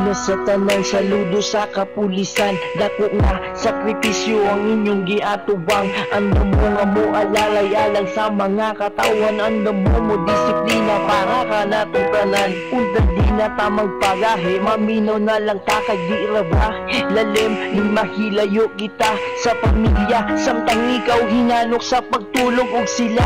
Una sa tanan, saludo sa kapulisan. Dako nga sakripisyo ang inyong giatubang. Andam mo nga mo alalay alang sa mga katawan. Andam mo mo disiplina para ka natong tanan. Unta di na tamang pagahe, maminaw na lang ta kay di ra ba lalim ning mahilayo kita sa pamilya. Samtang ikaw hinanok sa pagtulog og sila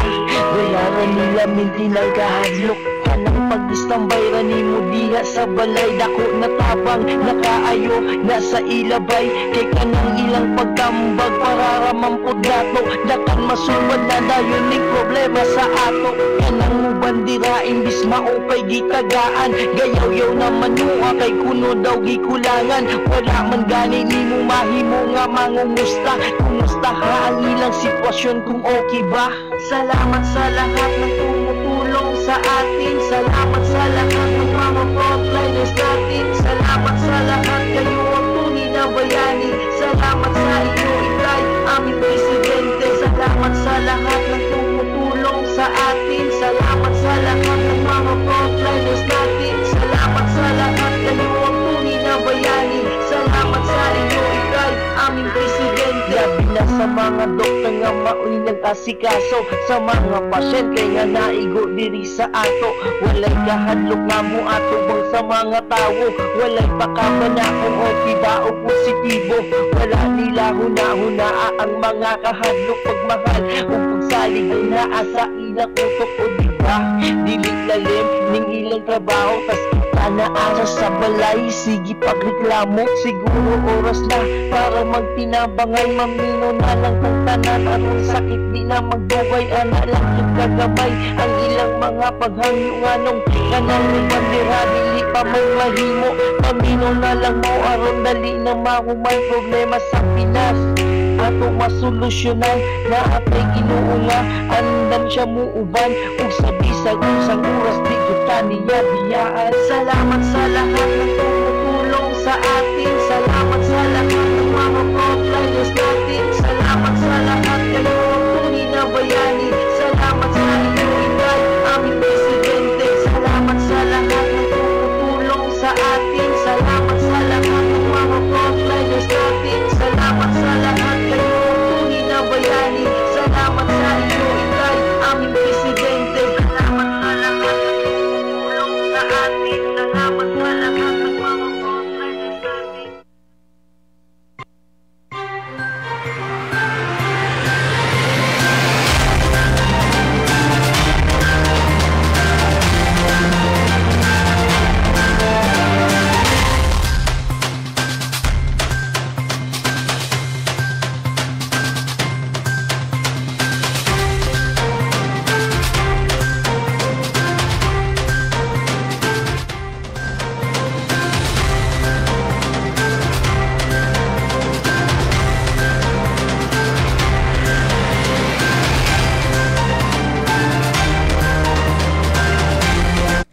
wala ra nila mintinang kahadlok. Kanang pag-istambay ra nimo diha sa balay. Dako na tabang nakaayo na sa ilabay. Kay kanang ilang pagtambag para ra man pud nato. Dakan masulbad na dayon ning problema sa ato. Kanang uban dira imbis maupay gitagaan. Gayaw-yaw na manua kay kuno daw gikulangan. Wala man gani nimo mahimo nga mangumusta. Kumusta ha ang ilang sitwasyon kung okay ba? Salamat sa lahat ng tumutulong sa atin. Salamat sa lahat ng mga frontliners natin. Salamat sa lahat, kayo ang tunay na bayani. Salamat sa inyo, Itay, aming presidente. Salamat sa lahat ng tumutulong sa atin. Salamat sa lahat ng mga frontliners natin. Salamat sa lahat, kayo ang tunay na bayani. Salamat sa inyo, Itay, aming presidente. Labi na sa mga doktor nga mao'y nag-asikaso sa mga pasyente nga naigo diri sa ato. Walay kahadlok nga moatubang sa mga tawo. Walay pakabana kung okay ba o positibo. Wala nila huna-hunaa ang mga kahadlok. Pagmahal o pagsalig ang naa sa ilang utok o diba? Dili lalim ning ilang trabaho, tas kita na asa sa balay. Sige pagreklamo, siguro oras na para magtinabangay. Mamino na lang kung tanan aron sakit di na magdugay. Ana lang yung kagamay ang ilang mga paghangyo nganong kanang bandera dili pa man mahimo. Mamino na lang mo aron dali na mahumay problema sa Pinas. Ato masolusyonan na atay Ginoo nga andam siya muuban ug sa bisag usang oras di kita niya biyaan. Salamat sa lahat ng tumutulong sa atin. Salamat sa lahat ng mga frontliners natin. Salamat sa lahat, kayo ang tunay na bayani. Salamat sa inyo, Itay, aming presidente. Salamat sa lahat ng tumutulong sa atin. Salamat sa lahat ng mga frontliners natin. Salamat sa lahat, kayo ang tunay na bayani. Salamat sa inyo, Itay, aming presidente. Salamat sa lahat ng tumutulong sa atin. Salamat sa lahat ng mga frontliners natin.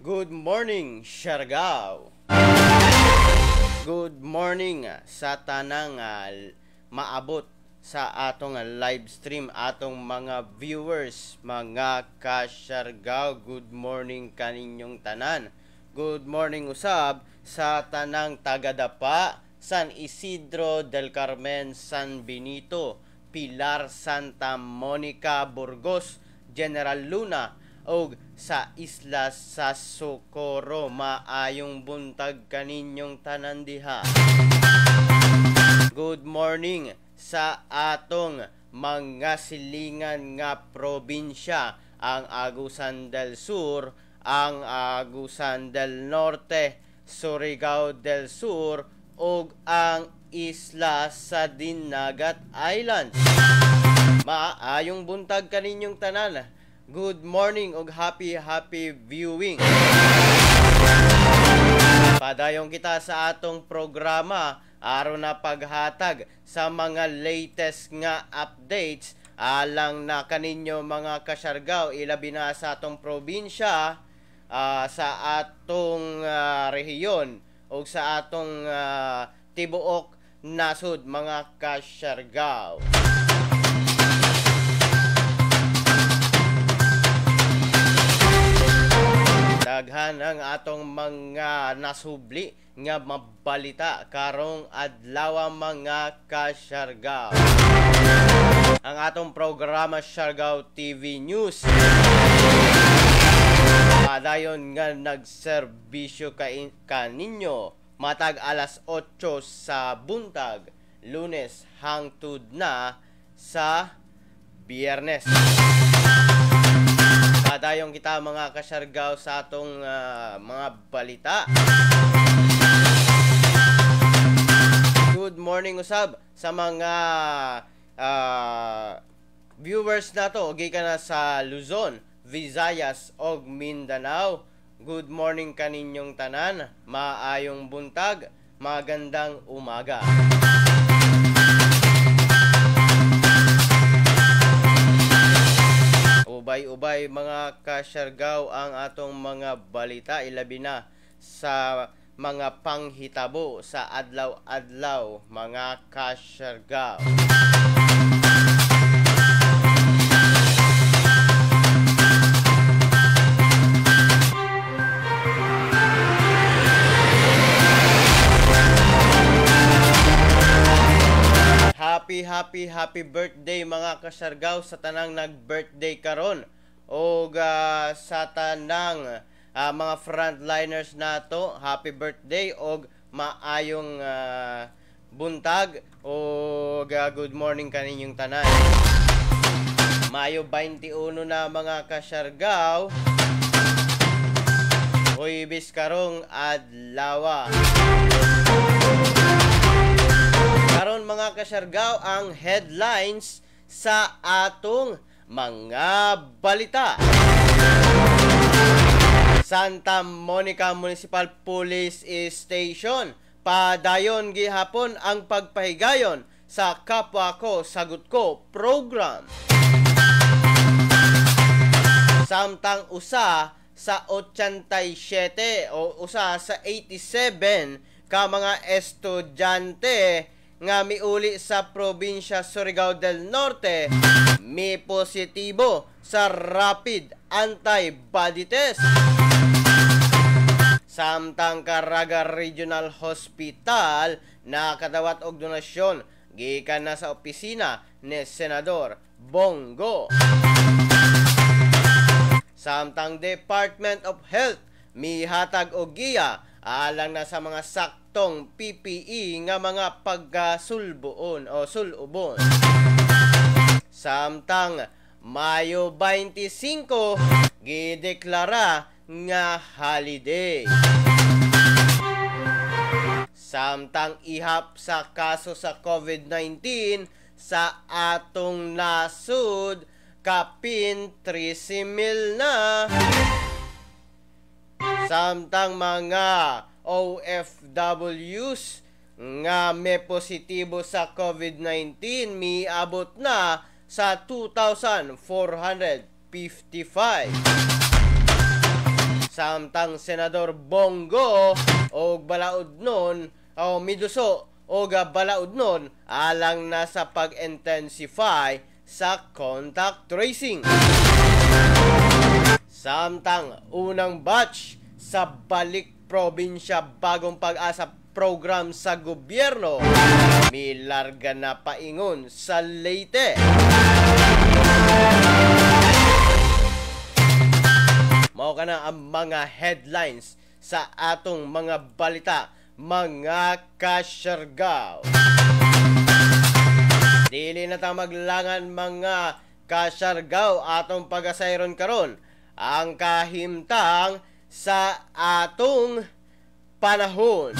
Good morning, Siargao. Good morning sa tanang maabot sa atong live stream, atong mga viewers, mga ka-Siargao. Good morning kaninyong tanan. Good morning usab sa tanang tagadapa, San Isidro del Carmen, San Benito, Pilar, Santa Monica, Burgos, General Luna, og sa isla sa Socorro. Maayong buntag kaninyong tanan diha. Good morning sa atong mga silingan nga probinsya, ang Agusan del Sur, ang Agusan del Norte, Surigao del Sur, ug ang isla sa Dinagat Islands. Maayong buntag kaninyong tanan. Good morning ug happy happy viewing. Padayon kita sa atong programa aron na paghatag sa mga latest nga updates alang na kaninyo mga kasyargaw, ilabi na sa atong probinsya, sa atong rehiyon ug sa atong tibuok nasod mga kasyargaw. Daghan ang atong mga nasubli nga mabalita karong adlaw mga kaSiargao. Ang atong programa Siargao TV News padayon nga nagserbisyo kaninyo matag alas 8 sa buntag, Lunes hangtod na sa Biyernes. Padayon kita mga kaSiargao sa atong mga balita. Good morning usab sa mga viewers nato gikan na sa Luzon, Visayas og Mindanao. Good morning kaninyong tanan. Maayong buntag, magandang umaga. Ubay-ubay mga kaSiargao ang atong mga balita, ilabi na sa mga panghitabo sa adlaw-adlaw mga kaSiargao. Happy, happy, happy birthday mga kaSiargao sa tanang nag-birthday karon og sa tanang mga frontliners nato, happy birthday og maayong buntag og good morning kaninyong tanan. Mayo 21 na mga kaSiargao, Huwebes karong adlaw. Karon mga kaSiargao ang headlines sa atong mga balita. Santa Monica Municipal Police Station padayon gihapon ang pagpahigayon sa Kapwa Ko Sagot Ko program. Samtang usa sa 87 o usa sa 87 ka mga estudyante nga miuli sa probinsya Surigao del Norte mi positibo sa rapid antibody test. Samtang Caraga Regional Hospital nakadawat og donasyon gikan na sa opisina ni Senador Bongo. Samtang Department of Health mihatag og giya alang na sa mga saktong PPE nga mga pagkasulboon o sulubon. Samtang Mayo 25 gideklara nga holiday. Samtang ihap sa kaso sa COVID-19 sa atong nasud kapin 13,000 na. Samtang mga OFWs nga may positibo sa COVID-19 miabot na sa 2,455. Samtang Senador Bongo og balaod nun o miduso og balaod nun alang na sa pag-intensify sa contact tracing. Samtang unang batch sa Balik Probinsya Bagong Pag-asa program sa gobyerno milarga na paingon sa Leyte. Mao kana ang mga headlines sa atong mga balita mga kaSiargao. Dili na ta maglangan mga kaSiargao, atong pagasayron karon ang kahimtang sa atong panahon.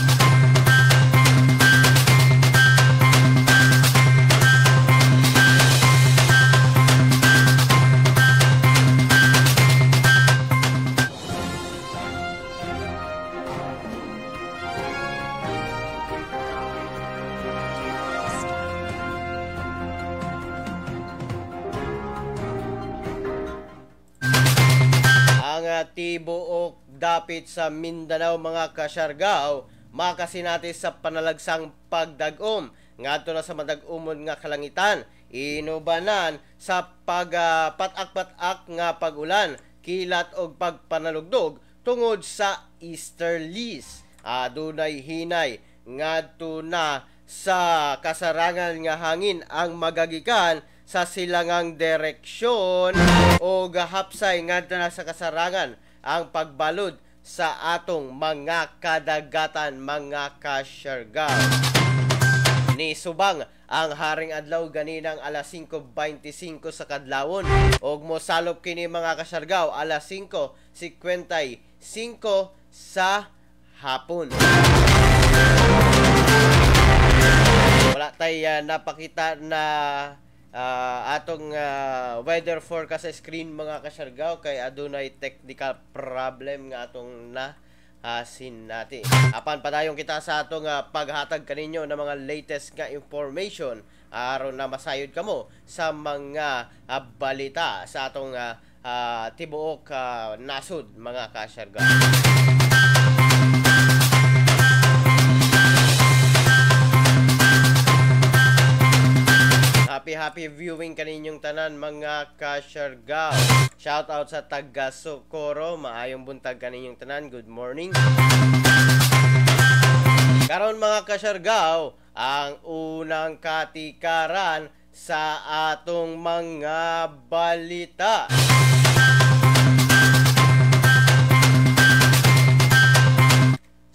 Tibuok dapit sa Mindanao mga kaSiargao makasinati sa panalagsang pagdag-om ngadto na sa madag-umon nga kalangitan, inubanan sa pagpatak-patak nga pag-ulan, kilat og pagpanalugdog tungod sa easterlies. Adunay hinay ngadto na sa kasarangan nga hangin ang magagikan sa silangang direksyon o gahapsay ngadto na sa kasarangan ang pagbalod sa atong mga kadagatan, mga kasyargaw. Ni subang ang haring adlaw ganinang alas 5:25 sa kadlawon og mosalop kini mga kasyargaw alas 5:55 sa hapon. Wala tay napakita na atong weather forecast sa screen mga kasyargaw kay adunay technical problem nga atong na sinati. Apan padayon kita sa atong paghatag kaninyo ng mga latest nga information aron na masayod kamo sa mga balita sa atong tibuok nasod mga kasyargaw. Happy happy viewing kaninyong tanan mga kasyargaw. Shout out sa taga Socorro, maayong buntag kaninyong tanan. Good morning. Karon mga kasyargaw, ang unang katikaran sa atong mga balita.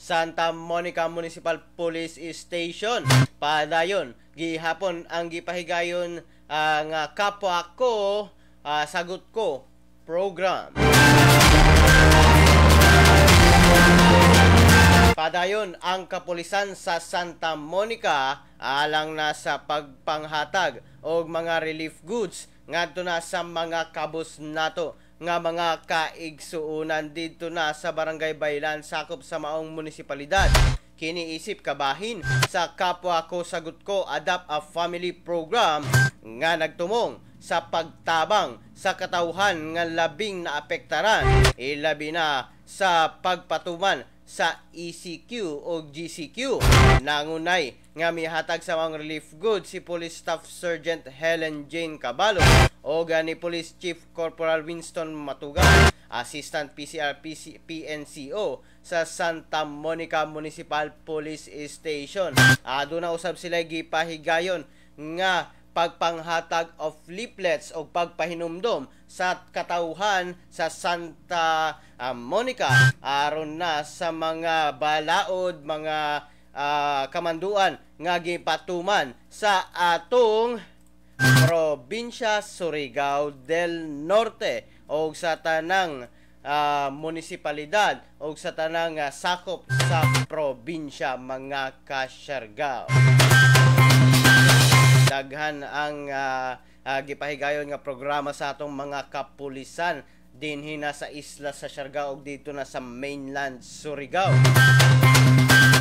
Santa Monica Municipal Police Station padayon gihapon ang gipahigayon ang Kapwa Ko Sagot Ko program. Padayon ang kapulisan sa Santa Monica alang na sa pagpanghatag og mga relief goods ngadto na sa mga kabus nato nga mga kaigsuonan didto na sa Barangay Baylan sakop sa maong munisipalidad. Kiniisip kabahin sa Kapwa Ko Sagot Ko Adopt a Family Program nga nagtumong sa pagtabang sa katawhan nga labing naapektaran, ilabi na sa pagpatuman sa ECQ o GCQ. Nangunay nga mihatag sa mga relief goods si Police Staff Sergeant Helen Jane Cabalo o ni Police Chief Corporal Winston Matugan, Assistant PCR PNCO sa Santa Monica Municipal Police Station. Aduna usab sila gipahigayon nga pagpanghatag of leaflets o pagpahinumdom sa katawhan sa Santa Monica aron na sa mga balaod, mga kamanduan nga gipatuman sa atong probinsya Surigao del Norte o sa tanang munisipalidad o sa tanang sakop sa probinsya mga kasyargaw. Daghan ang gipahigayon nga programa sa atong mga kapulisan dinhi na sa isla sa Siargao ug dito na sa mainland Surigao.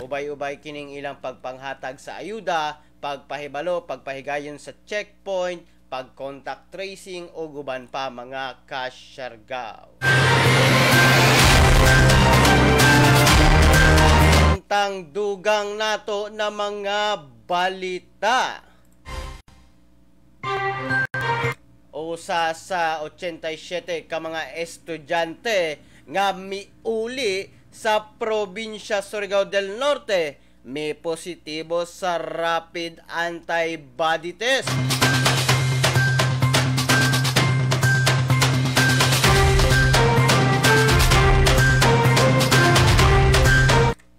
Ubay-ubay kining ilang pagpanghatag sa ayuda, pagpahibalo, pagpahigayon sa checkpoint, pag-contact tracing ug uban pa mga kasyargaw. Tang dugang nato na mga balita. Usa sa 87 ka mga estudyante nga miuli sa probinsya Surigao del Norte may positibo sa rapid antibody test.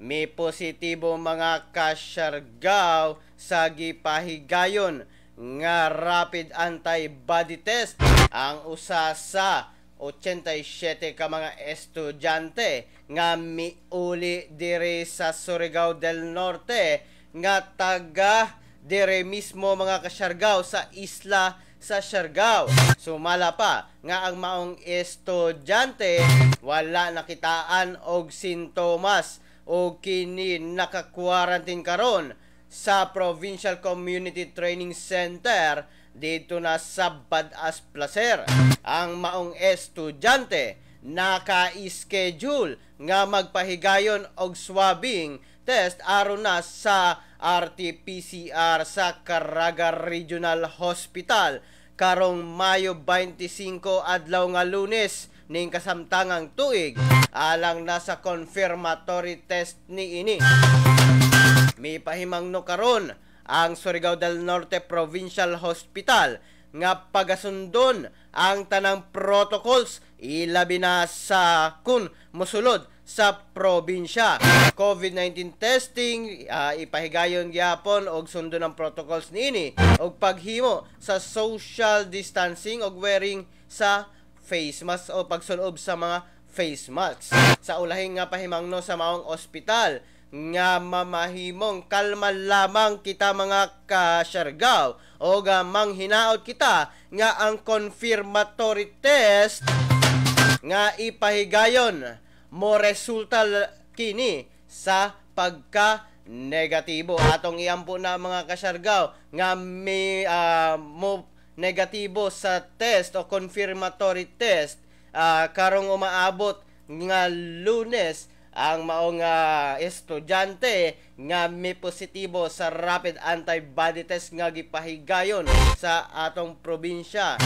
May positibo mga kasyargaw sa gipahigayon nga rapid antibody test ang usa sa 87 ka mga estudyante nga miuli diri sa Surigao del Norte nga taga diri mismo mga kasyargaw sa isla sa Siargao. Sumala pa nga ang maong estudyante wala nakitaan og sintomas o kini naka-quarantine karon sa Provincial Community Training Center dito na sa Badass Placer. Ang maong estudyante naka-schedule nga magpahigayon og swabbing test aron na sa RT-PCR sa Caraga Regional Hospital karong Mayo 25 adlaw nga Lunes ning kasamtangang tuig alang na sa confirmatory test niini. Mipahimangno karon ang Surigao del Norte Provincial Hospital nga pagasundon ang tanang protocols ilabi na sa kun mosulod sa probinsya. COVID-19 testing ipahigayon gyapon og sundon ang protocols niini og paghimo sa social distancing og wearing sa face mask o pagsulob sa mga face masks. Sa ulahing nga pahimangno sa maong ospital nga mamahimong kalma lamang kita mga kasyargaw o manghinaot kita nga ang confirmatory test nga ipahigayon mo resulta kini sa pagka negatibo. Atong iampo na mga kasyargaw nga may mo negatibo sa test o confirmatory test karong umaabot nga Lunes ang maong estudyante nga may positibo sa rapid antibody test nga gipahigayon sa atong probinsya.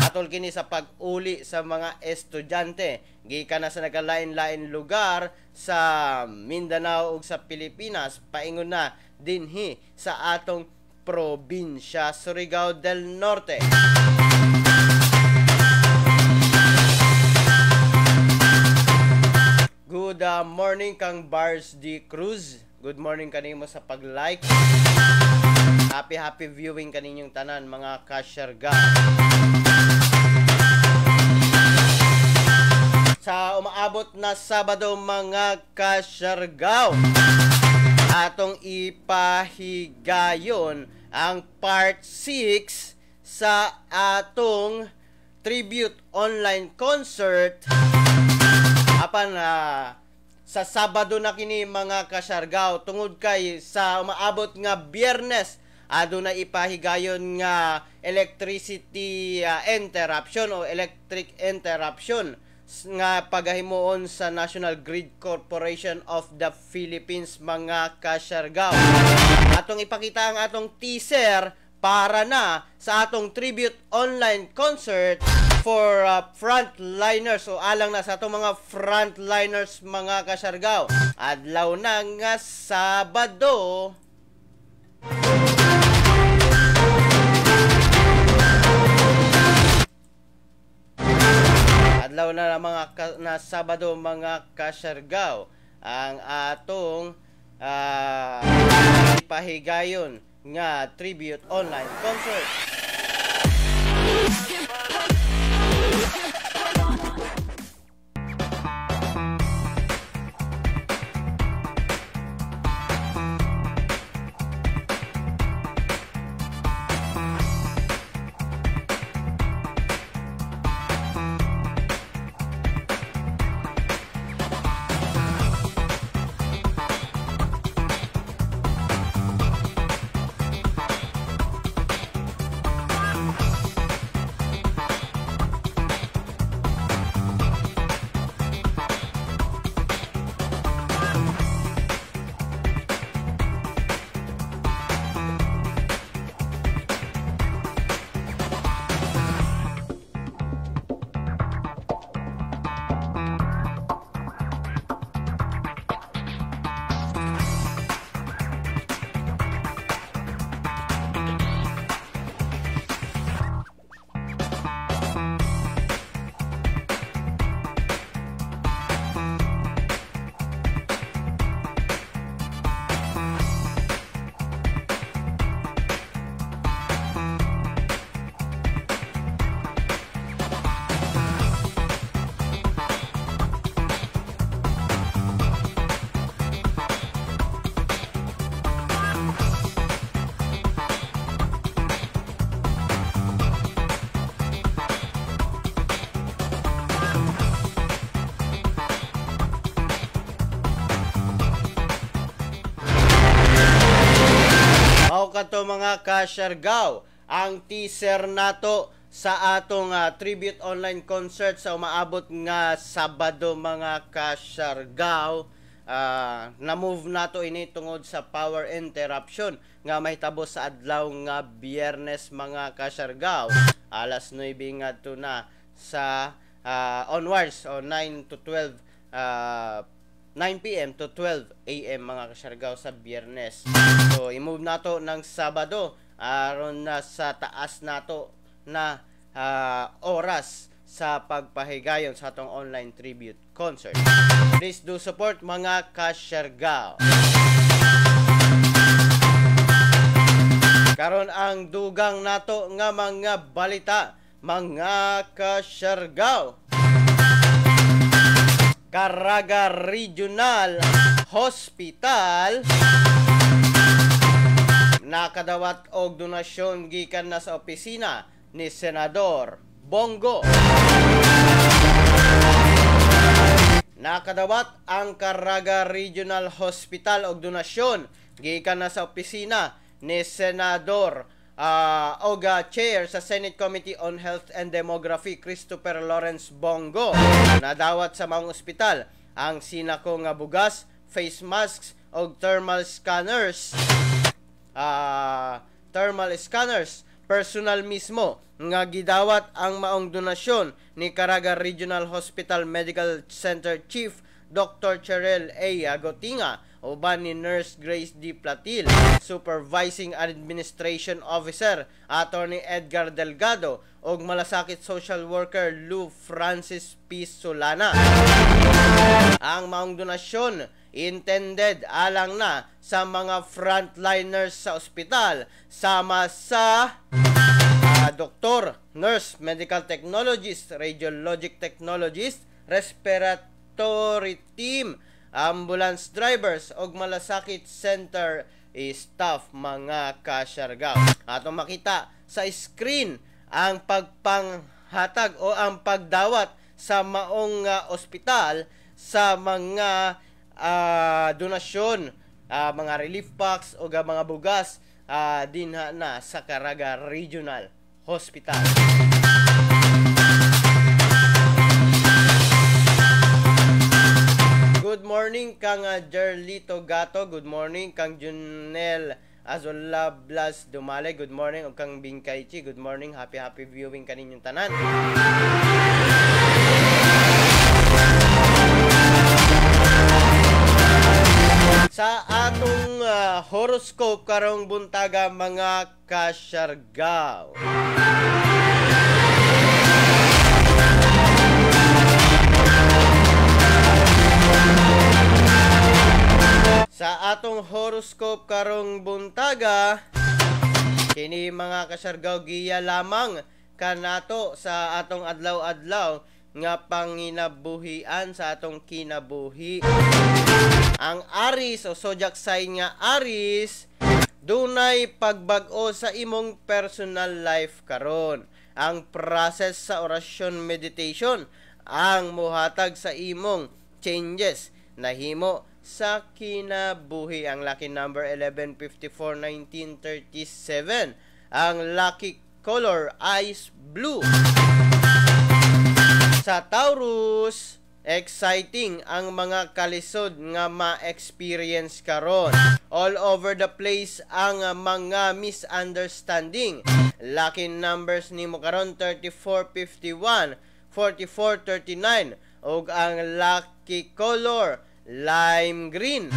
Atol kini sa pag-uli sa mga estudyante gikan na sa nagkalain-lain lugar sa Mindanao ug sa Pilipinas paingon na dinhi sa atong probinsya Surigao del Norte. Good morning kang Bars D. Cruz. Good morning kanimo sa pag-like. Happy happy viewing kaninyong tanan mga kasyarga. Sa umaabot na Sabado mga kasyargaw, atong ipahigayon ang part 6 sa atong tribute online concert. Apan sa Sabado na kini mga kasyargaw tungod kay sa umaabot nga Biyernes aduna ipahigayon nga electricity interruption o electric interruption nga pagahimuon sa National Grid Corporation of the Philippines mga kasyargaw. Atong ipakita ang atong teaser para na sa atong tribute online concert for frontliners o alang na sa atong mga frontliners mga kasyargaw. Adlaw na nga Sabado. Adlaw na mga na Sabado mga kasyargaw ang atong pahigayon nga tribute online concert. Kato mga kasyargaw ang teaser nato sa atong tribute online concert sa umaabot nga Sabado mga kasyargaw. Na-move nato ini tungod sa power interruption nga mahitabo sa adlaw nga Biyernes mga kasyargaw, alas 9 ngadto na sa onwards o 9 to 12, 9 p.m. to 12 a.m. mga kasyargaw sa Biyernes. So i-move nato ng Sabado aron na sa taas nato na oras sa pagpahigayon sa atong online tribute concert. Please do support mga kasyargaw. Karon ang dugang nato nga mga balita mga kasyargaw. Caraga Regional Hospital nakadawat og donasyon gikan na sa opisina ni Senador Bongo. Nakadawat ang Caraga Regional Hospital og donasyon gikan na sa opisina ni Senador og chair sa Senate Committee on Health and Demography Christopher Lawrence Bongo. Nadawat sa maong ospital ang sinako nga bugas, face masks og thermal scanners. Thermal scanners personal mismo nga gidawat ang maong donasyon ni Caraga Regional Hospital Medical Center Chief Dr. Cherel A. Agotinga uban ni Nurse Grace D. Platil, Supervising Administration Officer Attorney Edgar Delgado ug malasakit social worker Lou Francis P. Solana. Ang maong donasyon intended alang na sa mga frontliners sa ospital sama sa doktor, nurse, medical technologist, radiologic technologist, respiratory team, ambulance drivers ug malasakit center staff mga kasyargaw. Atong makita sa screen ang pagpanghatag o ang pagdawat sa maong ospital sa mga donasyon, mga relief packs o mga bugas dinha na sa Caraga Regional Hospital. Good morning kang Jerlito Gato, good morning kang Junel Azola Blas Dumale, good morning ug kang Bingkaychi, good morning, happy happy viewing kaninyong tanan. Sa atong horoscope karong buntaga mga kasyargaw. Sa atong horoscope karong buntaga, kini mga kasyargaw giya lamang kanato sa atong adlaw-adlaw nga panginabuhian sa atong kinabuhi. Ang Aries o zodiac sign nga Aries, dunay pagbag-o sa imong personal life karon. Ang process sa orasyon meditation ang muhatag sa imong changes nahimo sa kinabuhi. Ang lucky number 11, 54, 19, 37. Ang lucky color ice blue. Sa Taurus, exciting ang mga kalisod nga ma-experience karon. All over the place ang mga misunderstanding. Lucky numbers nimo karon 34, 51, 44, 39 ug ang lucky color lime green.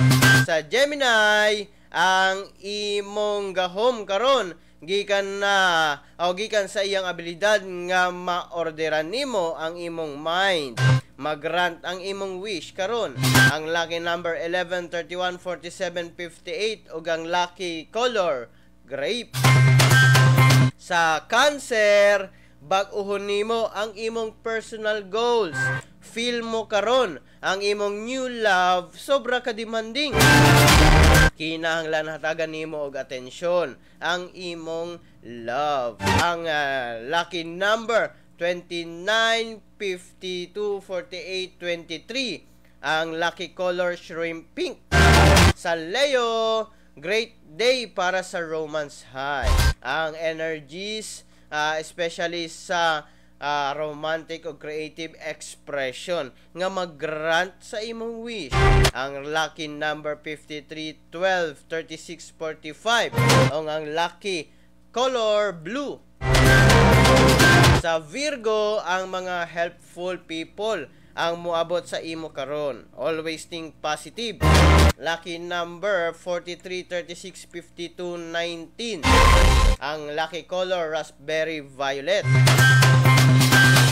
Sa Gemini, ang imong gahom karon gikan na o gikan sa iyang abilidad nga maorderan nimo ang imong mind. Magrant ang imong wish karon. Ang lucky number 11, 31, 47, 58 ug ang lucky color grape. Sa Cancer, bag-uhon nimo ang imong personal goals. Feel mo karon ang imong new love sobra ka demanding. Kinahanglan hatagan nimo og atensyon ang imong love. Ang lucky number 29, 52, 48, 23. Ang lucky color shrimp pink. Sa Leo, great day para sa romance high. Ang energies, especially sa romantic o creative expression nga mag-grant sa imong wish. Ang lucky number 53, 12, 36, 45. O ang lucky color blue. Sa Virgo, ang mga helpful people ang muabot sa imo karon. Always think positive. Lucky number 43, 36, 52, 19. Ang lucky color, raspberry violet.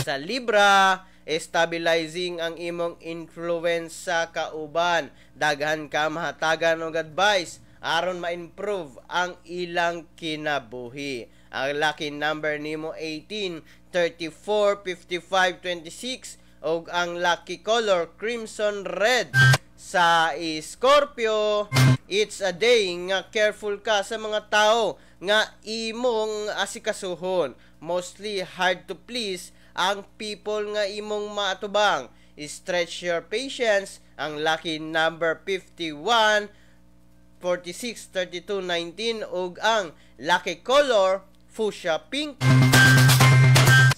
Sa Libra, stabilizing ang imong influence sa kauban. Daghan ka mahatagan og advice aron ma-improve ang ilang kinabuhi. Ang lucky number nimo 18, 34, 55, 26 ug ang lucky color crimson red. Sa Scorpio, it's a day nga careful ka sa mga tao nga imong asikasuhon. Mostly hard to please ang people nga imong maatubang. Stretch your patience. Ang lucky number 51, 46, 32, 19 ug ang lucky color fuchsia pink.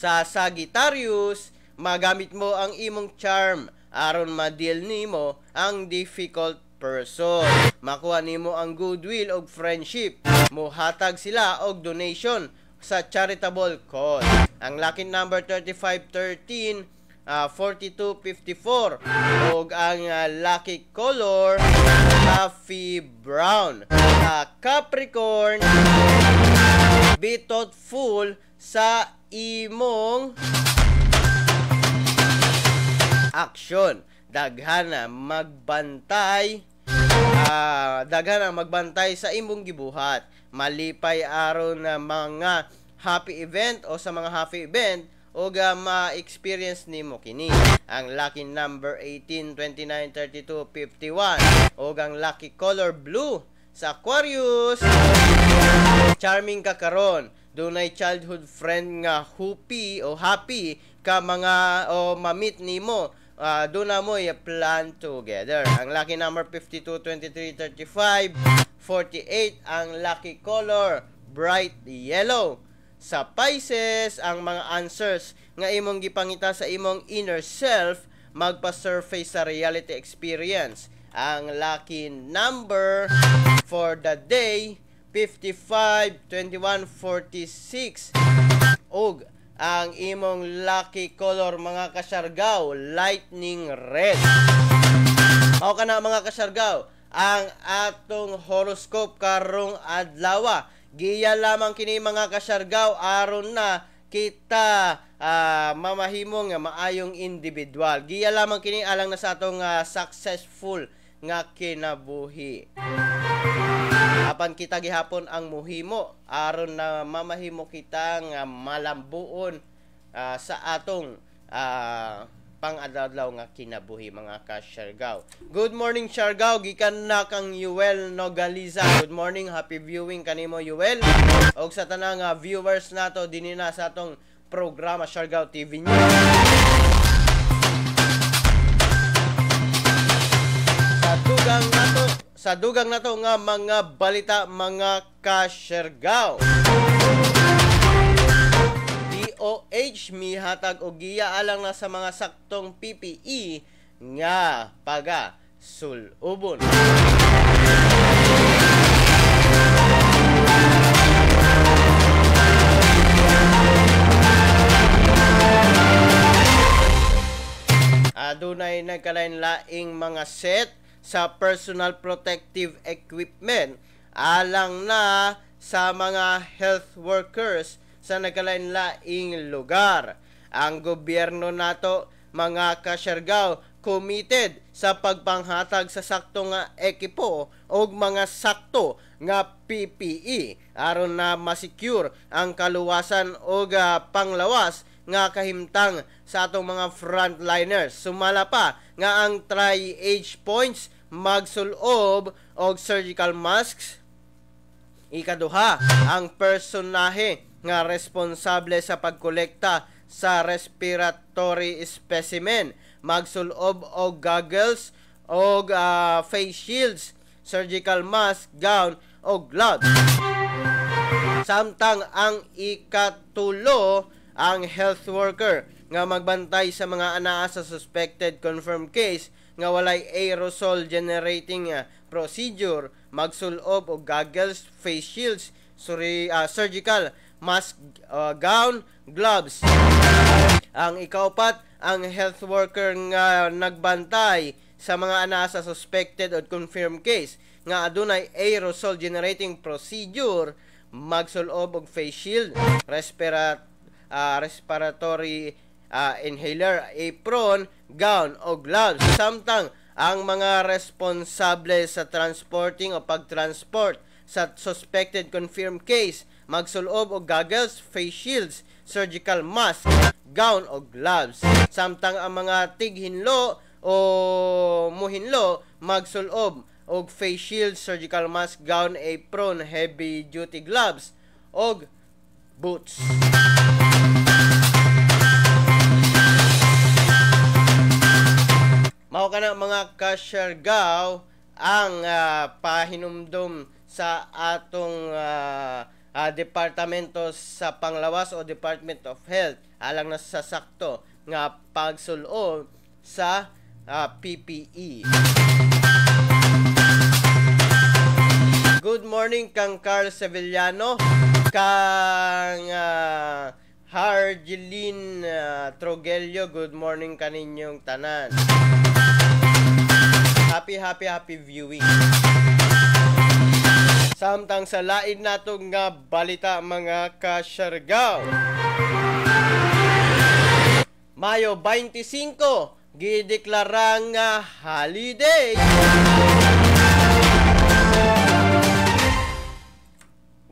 Sa Sagittarius, magamit mo ang imong charm aron ma-deal nimo ang difficult person. Makuha nimo ang goodwill og friendship. Muhatag sila og donation sa charitable cause. Ang lucky number 35, 13, 42, 54 ug ang lucky color coffee brown. Sa Capricorn, be thoughtful sa imong action. Daghan na magbantay sa imong gibuhat. Malipay aron na mga happy event o sa mga happy event o ma-experience nimo kini. Ang lucky number 18, 29, 32, 51 o ang lucky color blue. Sa Aquarius, charming ka karon. Dunay childhood friend nga happy o happy ka mga o ma-meet nimo. Doon na mo plan together. Ang lucky number 52, 23, 35, 48. Ang lucky color bright yellow. Sa Pisces, ang mga answers nga imong gipangita sa imong inner self magpa-surface sa reality experience. Ang lucky number for the day 55, 21, 46. Ug ang imong lucky color, mga Kasyargaw, lightning red. Mao kana, mga Kasyargaw, ang atong horoscope karong adlaw. Giya lamang kini, mga Kasyargaw, aron na kita mamahimo nga maayong individual. Giya lamang kini alang na sa atong successful nga kinabuhi. Apan kita gihapon ang muhimo aron na mamahimo kita nga malambuon sa atong pang-adlaw nga kinabuhi, mga ka-Siargao. Good morning, Siargao, gikan na kang Yuel Nogaliza. Good morning, happy viewing kanimo, Yuel. Og sa tanang viewers nato dinhi na sa atong programa Siargao TV News. Sa dugang nato nga mga balita, mga ka-Siargao. DOH mihatag og giya alang na sa mga saktong PPE nga paga sulubon. Adunay nagkalain-laing mga set sa personal protective equipment alang na sa mga health workers sa nagkalain-laing lugar. Ang gobyerno nato, mga Kasyargaw, committed sa pagpanghatag sa sakto nga ekipo og mga sakto nga PPE aron na masecure ang kaluwasan og panglawas nga kahimtang sa atong mga frontliners. Sumala pa nga ang triage points magsulob og surgical masks. Ikaduha, ang personahe nga responsable sa pagkolekta sa respiratory specimen magsulob og goggles og face shields, surgical mask, gown og gloves. Samtang ang ikatulo, ang health worker nga magbantay sa mga anaa sa suspected confirmed case nga walay aerosol generating procedure magsulob og goggles, face shields, surgical mask, gown, gloves. Ang ikaupat, ang health worker nga nagbantay sa mga anaa sa suspected o confirmed case nga adunay aerosol generating procedure magsulob og face shield, respiratory inhaler, apron, gown o gloves. Samtang ang mga responsable sa transporting o pagtransport sa suspected confirmed case magsulob og goggles, face shields, surgical mask, gown o gloves. Samtang ang mga tighinlo o muhinlo magsulob og face shield, surgical mask, gown, apron, heavy duty gloves og boots. Mao kana mga kasyargaw ang pahinumdum sa atong departamento sa panglawas o Department of Health alang na sa sakto nga pagsulob sa PPE. Good morning kang Carl Sevillano, kang Harjeline Trogelio, good morning kaninyong tanan. Happy, happy, happy viewing. Samtang sa lain nato nga balita mga kasyargaw. Mayo 25, gideklara nga holiday.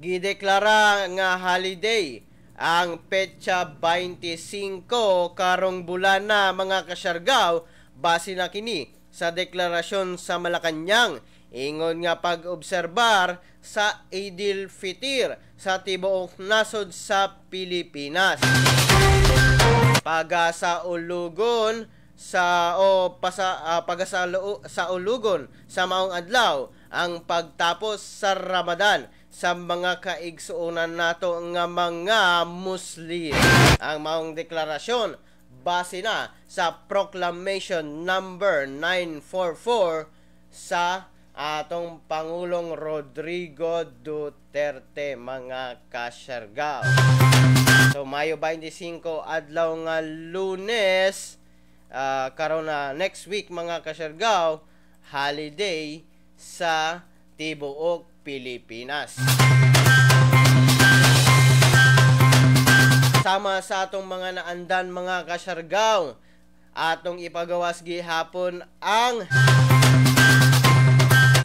Gideklara nga holiday ang petsa 25 karong bulan na mga kasyargaw, base na kini sa deklarasyon sa Malacañang ingon nga pag-obserbar sa Idil Fitir sa tibuok nasod sa Pilipinas. Pagasa ulugon sa o pasa pagasa sa ulugon sa maong adlaw ang pagtapos sa Ramadan sa mga kaigsuonan nato nga mga Muslim. Ang maong deklarasyon base na sa Proclamation number 944 sa atong Pangulong Rodrigo Duterte mga kasyargaw. So Mayo 25 adlaw nga Lunes, karon na next week mga kasyargaw, holiday sa tibuok Pilipinas. Sama sa atong mga naandan mga kasyargaw, atong ipagawas gihapon ang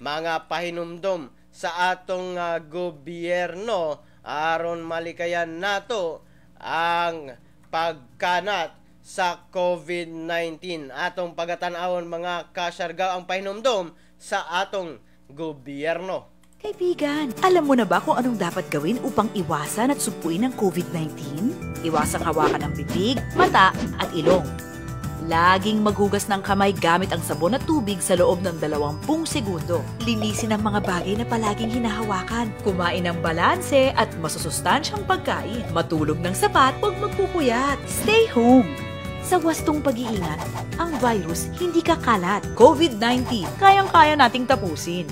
mga pahinumdom sa atong gobyerno aron malikayan nato ang pagkanat sa COVID-19. Atong pagatan-awon mga kasyargaw ang pahinumdom sa atong gobyerno. Kaibigan, alam mo na ba kung anong dapat gawin upang iwasan at sugpuin ang COVID-19? Iwasang hawakan ang bibig, mata at ilong. Laging maghugas ng kamay gamit ang sabon at tubig sa loob ng 20 segundo. Linisin ang mga bagay na palaging hinahawakan. Kumain ng balanse at masusustansyang pagkain. Matulog ng sapat, huwag magpupuyat. Stay home. Sa wastong pag-iingat, ang virus hindi kakalat. COVID-19, kayang-kaya nating tapusin.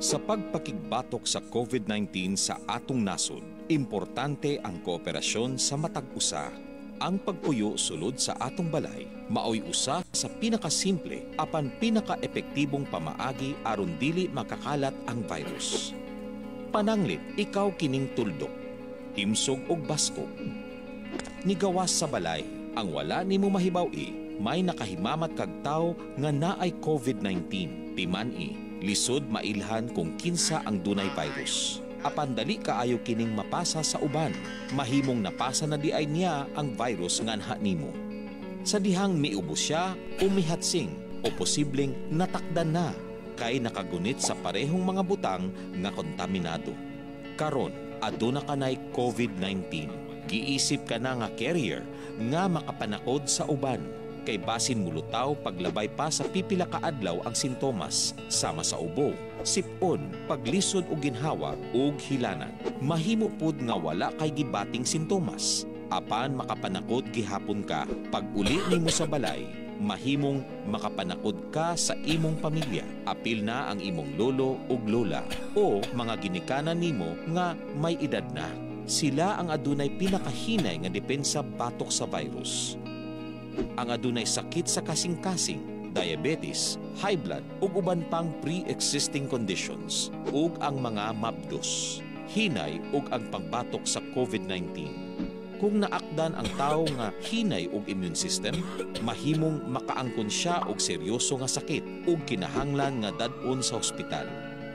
Sa pagpakigbatok sa COVID-19 sa atong nasod, importante ang kooperasyon sa matag usa. Ang pagpuyo sulod sa atong balay maoy usa sa pinakasimple apan pinaka-epektibong pamaagi aron dili makakalat ang virus. Pananglit ikaw kining tuldok, himsog og baskog. Nigawas sa balay, ang wala nimo mahibaw-i, may nakahimamat kag tawo nga naay COVID-19. Timan-i, lisod mailhan kung kinsa ang dunay virus. Apan dali kaayo kining mapasa sa uban. Mahimong napasa na diay niya ang virus nganha nimo. Sa dihang miubo siya o mihatsing o posibleng natakdan na kay nakagunit sa parehong mga butang nga kontaminado. Karon, aduna kanay COVID-19. Giisip ka na nga carrier nga makapanakod sa uban. Kay basin mulutaw paglabay pa sa pipila ka adlaw ang sintomas sama sa ubo, sipon, paglisod og ginhawa ug hilanat. Mahimo pud nga wala kay gibating sintomas apan makapanakod gihapon ka. Pag uli nimo sa balay, mahimong makapanakod ka sa imong pamilya. Apil na ang imong lolo ug lola o mga ginikanan nimo nga may edad na. Sila ang adunay pinakahinay nga depensa batok sa virus. Ang adunay sakit sa kasing-kasing, diabetes, high blood ug uban pang pre-existing conditions, ug ang mga mabdos, hinay ug ang pangbatok sa COVID-19. Kung naakdan ang tawo nga hinay og immune system, mahimong makaangkon siya og seryoso nga sakit ug kinahanglan nga dad-on sa ospital.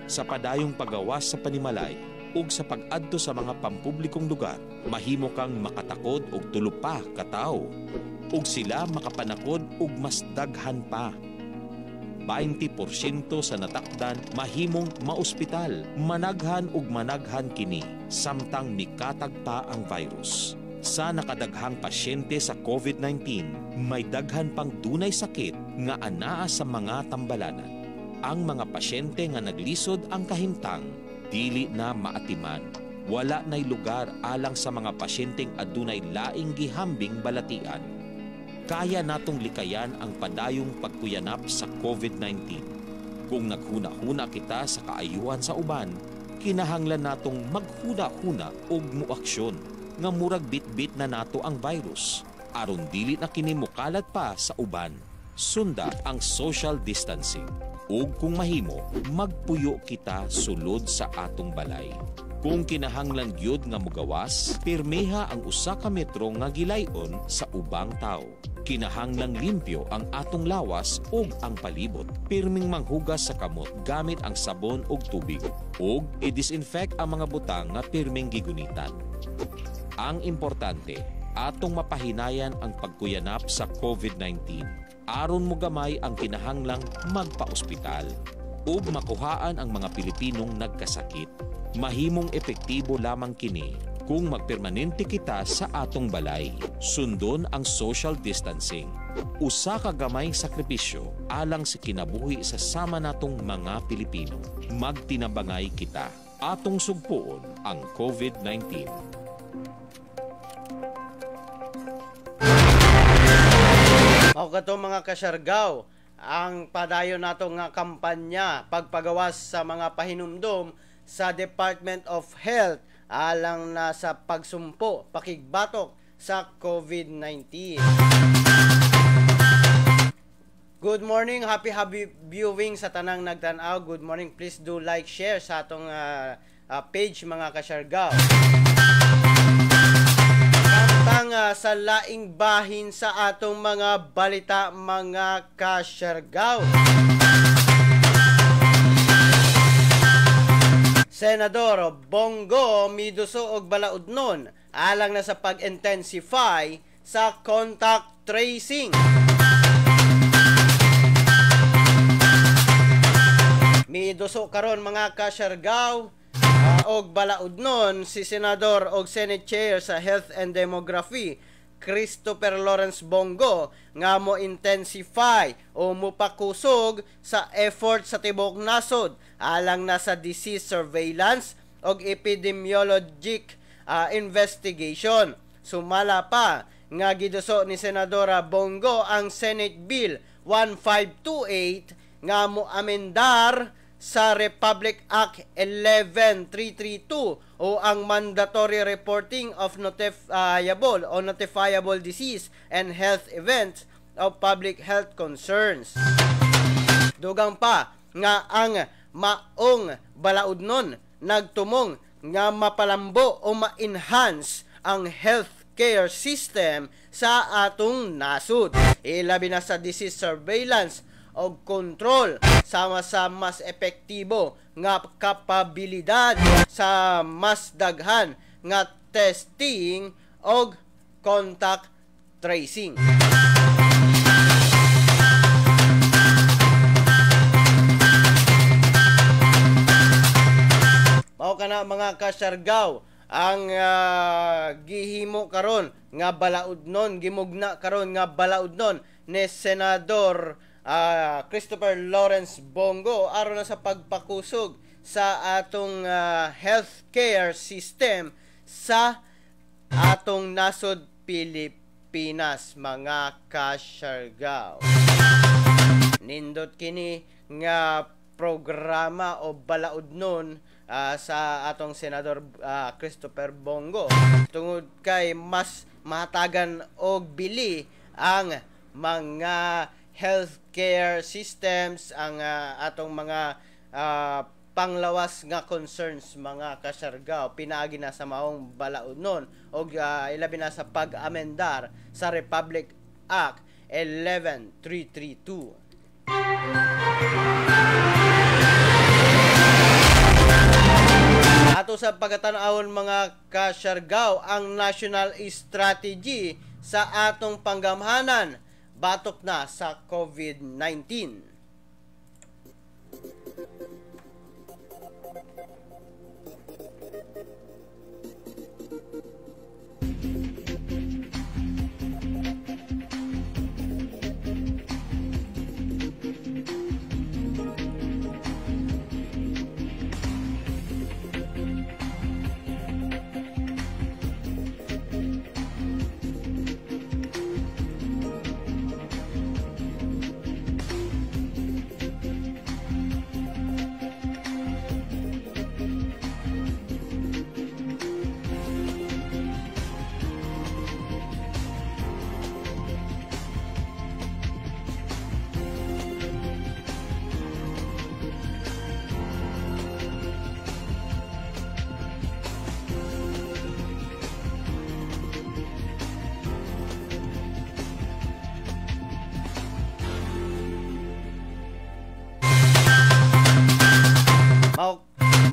Sa padayong pagawas sa panimalay ug sa pag-adto sa mga pampublikong lugar, mahimo kang makatakod og tulo pa ka tawo ug sila makapanakod og mas daghan pa. 20% sa natakdan mahimong maospital, managhan ug managhan kini samtang mikatag pa ang virus. Sa nakadaghang pasyente sa COVID-19, may daghan pang dunay sakit nga anaa sa mga tambalanan. Ang mga pasyente nga naglisod ang kahimtang, dili na maatiman. Wala na'y lugar alang sa mga pasyenteng adunay laing gihambing balatian. Kaya natong likayan ang padayong pagkuyanap sa COVID-19. Kung naghuna-huna kita sa kaayuhan sa uban, kinahanglan natong maghuna-huna og muaksyon nga murag bit-bit na nato ang virus aron dili na kini mokalat pa sa uban. Sunda ang social distancing ug kung mahimo, magpuyo kita sulod sa atong balay. Kung kinahanglan gyud nga mogawas, pirmiha ang usa ka metro nga gilayon sa ubang tawo. Kinahanglang limpyo ang atong lawas ug ang palibot. Pirming manghugas sa kamot gamit ang sabon ug tubig ug i-disinfect ang mga butang nga pirming gigunitan. Ang importante, atong mapahinayan ang pagkuyanap sa COVID-19. Aron mogamay ang kinahanglang magpa-ospital ug makuhaan ang mga Pilipinong nagkasakit. Mahimong epektibo lamang kini kung magpermanente kita sa atong balay. Sundon ang social distancing. Usa ka gamayng sakripisyo alang sa kinabuhi sa sama natong mga Pilipino. Magtinabangay kita. Atong sugpuon ang COVID-19. Mao kato mga kasyargaw, ang padayon nato nga kampanya pagpagawas sa mga pahinumdom sa Department of Health alang na sa pagsumpo, pakigbatok sa COVID-19. Good morning, happy happy viewing sa tanang nagtan-aw. Good morning, please do like, share sa atong page mga kasyargaw. Samtang sa laing bahin sa atong mga balita mga kasyargaw. Senador Bong Go miduso og balaudnon alang na sa pag-intensify sa contact tracing. Miduso karon mga kasyargaw og balaudnon si Senador og Senate Chair sa Health and Demography Christopher Lawrence Bong Go nga mo intensify o mopakusog sa effort sa tibuok nasod alang na sa disease surveillance og epidemiologic investigation. Sumala pa nga giduso ni Senadora Bong Go ang Senate Bill 1528 nga mo amendar sa Republic Act 11332 o ang Mandatory Reporting of Notifiable o Notifiable Disease and Health Events of Public Health Concerns. Dugang pa nga ang maong balaudnon nagtumong nga mapalambo o ma-enhance ang health care system sa atong nasod. Ilabi na sa disease surveillance o control sama sa mas epektibo nga kapabilidad sa mas daghan nga testing og contact tracing. Mao kana mga kasyargaw ang gihimo karon nga balaudnon, gimugna karon nga balaudnon ni Senador Christopher Lawrence Bongo aron na sa pagpakusog sa atong healthcare system sa atong nasod Pilipinas, mga kasyargaw. Nindot kini nga programa o balaudnon sa atong Senador Christopher Bongo tungod kay mas mahatagan og bili ang mga healthcare systems, ang atong mga panglawas nga concerns, mga kasyargaw, pinaagi na sa maong balaudnon og ilabi na sa pag-amendar sa Republic Act 11332. Ato sa pagatan-awon mga kasyargaw ang national strategy sa atong panggamhanan batok na sa COVID-19.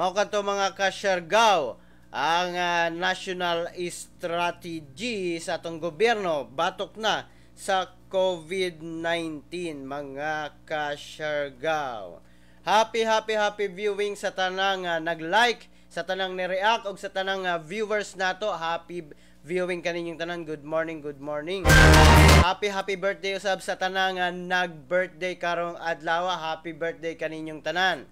Mao kadto mga kasyargaw ang national strategy sa atong gobyerno batok na sa COVID-19, mga kasyargaw. Happy happy happy viewing sa tanang nag-like, sa tanang ni-react og sa tanang viewers nato. Happy viewing kaninyong tanan. Good morning, good morning. Happy happy birthday usab sa tanang nag-birthday karong adlaw. Happy birthday kaninyong tanan.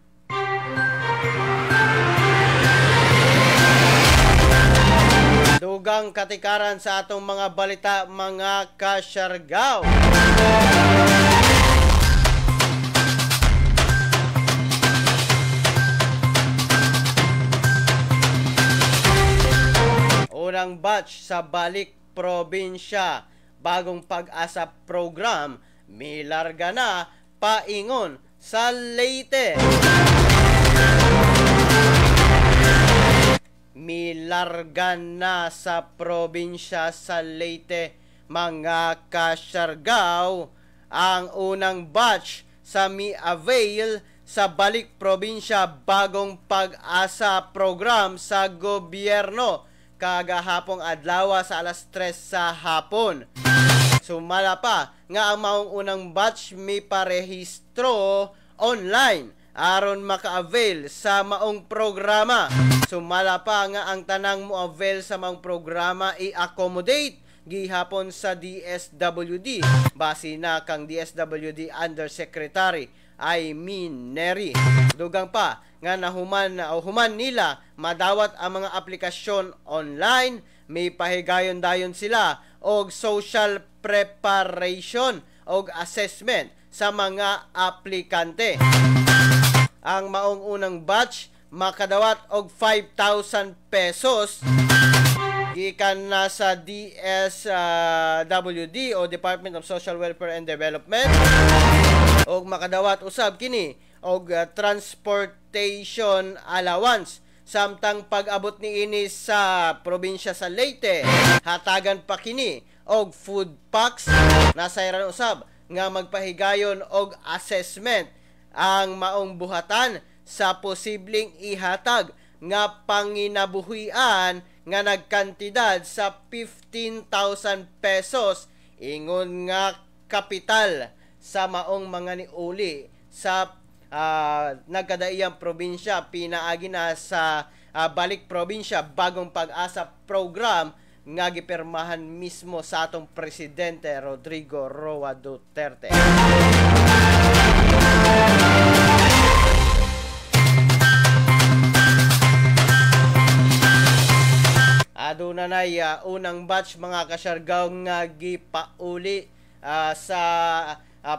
Dugang katikaran sa atong mga balita, mga kasyargaw. Unang batch sa Balik Probinsya, Bagong Pag-asa Program, milarga na paingon sa Leyte. Milarga na sa probinsya sa Leyte, mga kasyargaw, ang unang batch sa mi-avail sa Balik Probinsya Bagong Pag-asa Program sa gobyerno kagahapong adlaw sa alas 3 sa hapon. Sumala pa nga ang maong unang batch mi parehistro online aron maka-avail sa maong programa. Sumala pa nga ang tanang mo-avail sa maong programa i-accommodate gihapon sa DSWD. Base na kang DSWD Undersecretary Aimee Neri. Dugang pa nga nahuman o human nila madawat ang mga aplikasyon online, may pahigayon dayon sila og social preparation og assessment sa mga aplikante. Ang maong unang batch makadawat og 5,000 pesos gikan na sa DSWD o Department of Social Welfare and Development, og makadawat usab kini og transportation allowance. Samtang pag-abot niini sa probinsya sa Leyte, hatagan pa kini og food packs. Nasayran usab nga magpahigayon og assessment ang maong buhatan sa posibleng ihatag nga panginabuhian nga nagkantidad sa 15,000 pesos ingon nga kapital sa maong mga niuli sa nagkadaiyang probinsya pinaagi na sa Balik Probinsya Bagong Pag-asa program nga gipirmahan mismo sa atong presidente Rodrigo Roa Duterte. Aduna nay unang batch mga kasyargaw nga gipauli sa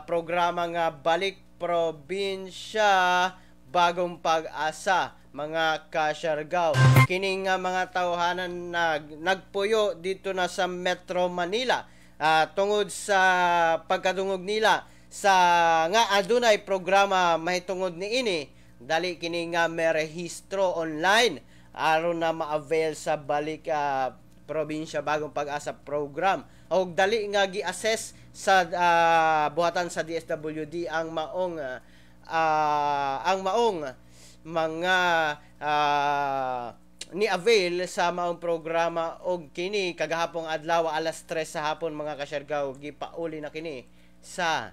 programa nga Balik Probinsya Bagong Pag-asa mga kasyargaw. Kini nga mga tawhanan nagpuyo dito na sa Metro Manila tungod sa pagkadungog nila sa nga adunay programa mahitungod niini, dali kini nga merehistro online aron na ma-avail sa Balik Probinsya Bagong Pag-asa program. Og dali nga gi-assess sa buhatan sa DSWD ang maong mga ni-avail sa maong programa. Og kini kagahapong adlaw alas 3 sa hapon mga kasyargaw, gipauli na kini sa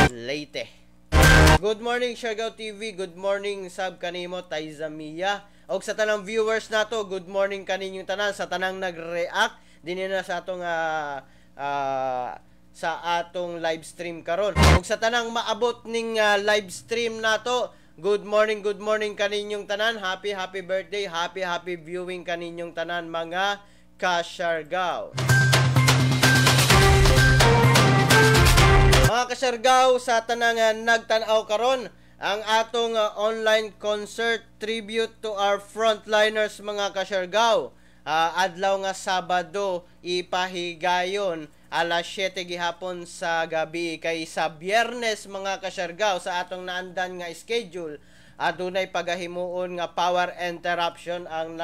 Leyte. Good morning Siargao TV, good morning sab kanimo Taiza Mia. Og sa tanang viewers nato, good morning kaninyong tanan, sa tanang nag-react dinhi na sa atong sa atong live stream karon. Og sa tanang maabot ning live stream nato, good morning kaninyong tanan. Happy happy birthday, happy happy viewing kaninyong tanan mga kasyargao. Mga kasyargao, sa tanang nagtan-aw karon ang atong online concert tribute to our frontliners mga kasyargao. Adlaw nga Sabado ipahigayon alas 7 gihapon sa gabi, kay sa Biyernes mga kasyargao sa atong naandan nga schedule adunay pagahimuon nga power interruption ang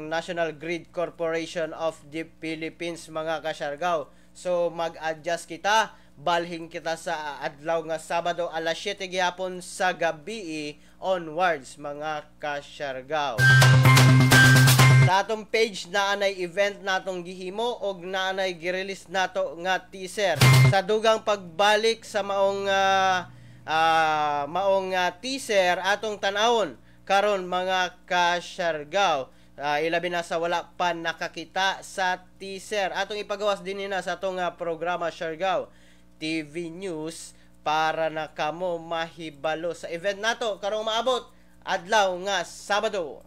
National Grid Corporation of the Philippines mga kasyargao. So mag-adjust kita, balhin kita sa adlaw nga Sabado alas 7 gihapon sa gabi onwards mga kasyargao. Sa atong page naanay event natong gihimo og naanay gi-release nato nga teaser. Sa dugang pagbalik sa maong maong teaser atong tan-awon karon mga kasyargao. Ilabi na sa wala pa nakakita sa teaser. Atong ipagawas din na sa atong programa Siargao TV News para na kamo mahibalo sa event nato karong maabot adlaw nga Sabado.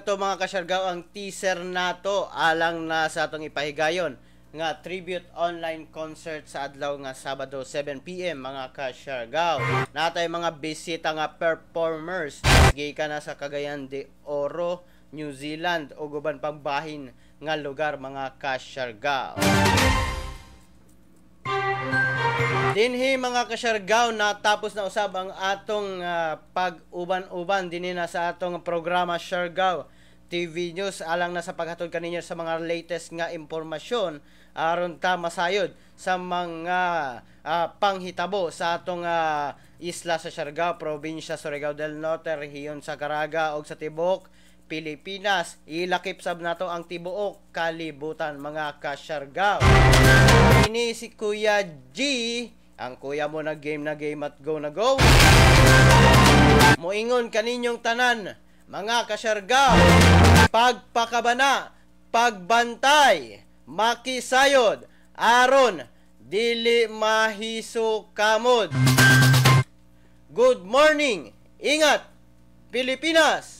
to, mga kasyargaw, ang teaser nato alang na sa atong ipahigayon nga tribute online concert sa adlaw nga Sabado, 7 p.m., mga kasyargaw. Natay mga bisita nga performers gikan na sa Cagayan de Oro, New Zealand ug uban pang bahin nga lugar, mga kasyargaw. Dinhi, mga kasyargaw, natapos na usab ang atong pag-uban-uban dinhi na sa atong programa Siargao TV News alang na sa paghatod kaninyo sa mga latest nga impormasyon aron ta masayod sa mga panghitabo sa atong isla sa Siargao, probinsya Surigao del Norte, rehiyon sa Caraga ug sa tibuok Pilipinas. Ilakip sab nato ang tibuok kalibutan, mga kasyargaw. Ini si Kuya G, ang kuya mo na game na game at go na go. Moingon kaninyong tanan, mga kasyargaw, pagpakabana, pagbantay, makisayod, aron dili mahisukamod. Good morning! Ingat! Pilipinas!